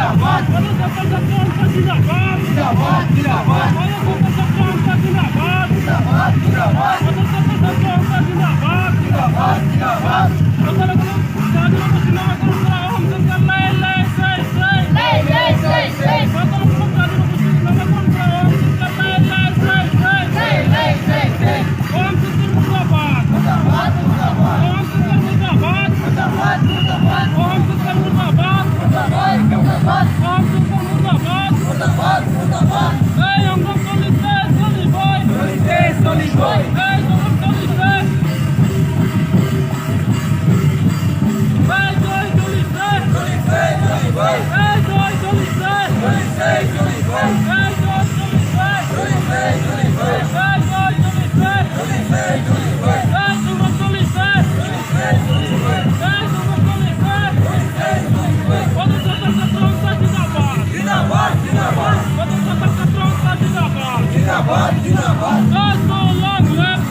জিন্দাবাদ। জিন্দাবাদ, জিন্দাবাদ। জিন্দাবাদ, জিন্দাবাদ। জিন্দাবাদ, জিন্দাবাদ। লাই লাই চাই চাই। লাই লাই চাই চাই। মুর্দাবাদ, মুর্দাবাদ। মুর্দাবাদ, মুর্দাবাদ। মুর্দাবাদ, মুর্দাবাদ। মুর্দাবাদ, মুর্দাবাদ। চলিছে, চলিবই। চলিছে, চলিবই। চলিছে, চলিবই। চলিছে, চলিবই। চলিছে, চলিবই। চলিছে, চলিবই। চলিছে, চলিবই। জিন্দাবাদ, জিন্দাবাদ। জিন্দাবাদ, জিন্দাবাদ।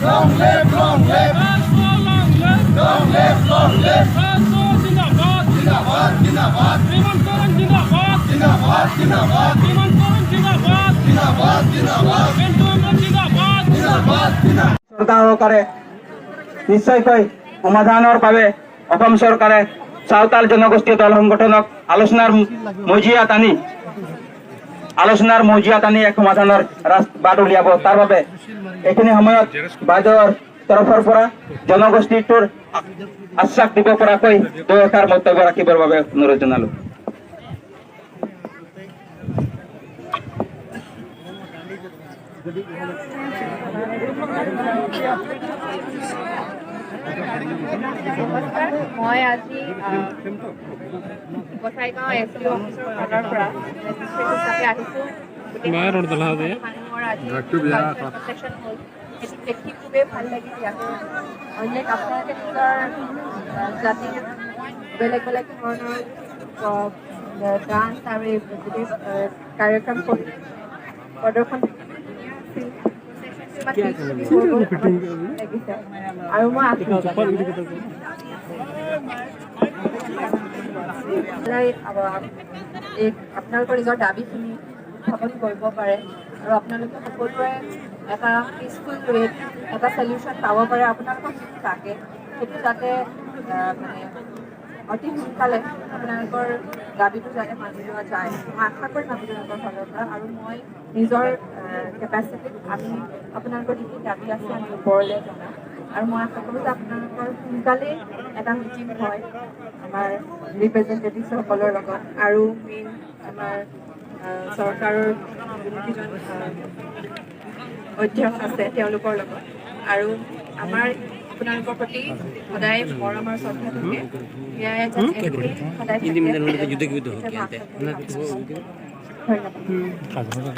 Long live, long live. Long live, long live. জিন্দাবাদ, জিন্দাবাদ। জিন্দাবাদ, জিন্দাবাদ। জিন্দাবাদ, জিন্দাবাদ। জিন্দাবাদ, জিন্দাবাদ। শ্ৰদ্ধা সহকাৰে নিশ্চয়কৈ সমাধানৰ বাবে অসম চৰকাৰে চাওতাল জনগোষ্ঠীয় দল সংগঠনক আলোচনাৰ মজিয়াত আনি এক সমাধানৰ বাট উলিয়াব। তাৰ বাবে এইখিনি সময়ত বাইদেউৰ তৰফৰ পৰা জনগোষ্ঠীটোৰ আশ্বাস দিব পৰাকৈ দুআষাৰ মন্তব্য ৰাখিবৰ বাবে অনুৰোধ জনালো। নমস্কাৰ, মই আজি গোসাইগাঁও এছ ডি অফিচৰ ফালৰ পৰা মেজিষ্ট্ৰেট হিচাপে আহিছোঁ। গোটেই মানুহৰ আজি প্ৰচেছন হ'ল, সেইটো দেখি খুবেই ভাল লাগিল। ইয়াতে অনেক আপোনালোকে নিজৰ জাতিৰ বেলেগ বেলেগ ধৰণৰ ডান্স আৰু এই গোটেই কাৰ্যক্ৰম কৰি প্ৰদৰ্শন ধুনীয়া আছিল। ইমান peacefully হৈ গ'ল, ভাল লাগিছে। আৰু মই সদায় এই আপোনালোকৰ নিজৰ দাবীখিনি উত্থাপন কৰিব পাৰে আৰু আপোনালোকে সকলোৱে এটা পিচফুল ৱেত এটা চলিউশ্যন পাব পাৰে। আপোনালোকক যিটো লাগে সেইটো যাতে মানে অতি সোনকালে আপোনালোকৰ দাবীটো যাতে মানি লোৱা যায়, মই আশা কৰিম আপোনালোকৰ ফালৰ পৰা। আৰু মই নিজৰ কেপাচিটিত আমি আপোনালোকৰ যিখিনি দাবী আছে আমি ওপৰলৈ জনাম। আৰু মই আশা কৰোঁ যে আপোনালোকৰ সোনকালেই এটা মিটিং হয় আমাৰ ৰিপ্ৰেজেণ্টেটিভসকলৰ লগত আৰু মেইন আমাৰ চৰকাৰৰ যোনকেইজন অধ্যক্ষ আছে তেওঁলোকৰ লগত। আৰু আমাৰ আপোনালোকৰ প্ৰতি সদায় মৰম আৰু শ্ৰদ্ধা থাকে, সেয়াই যেন এনেকেই সদায় থাকে, সেইটোৱে মই আশা কৰোঁ। ধন্যবাদ।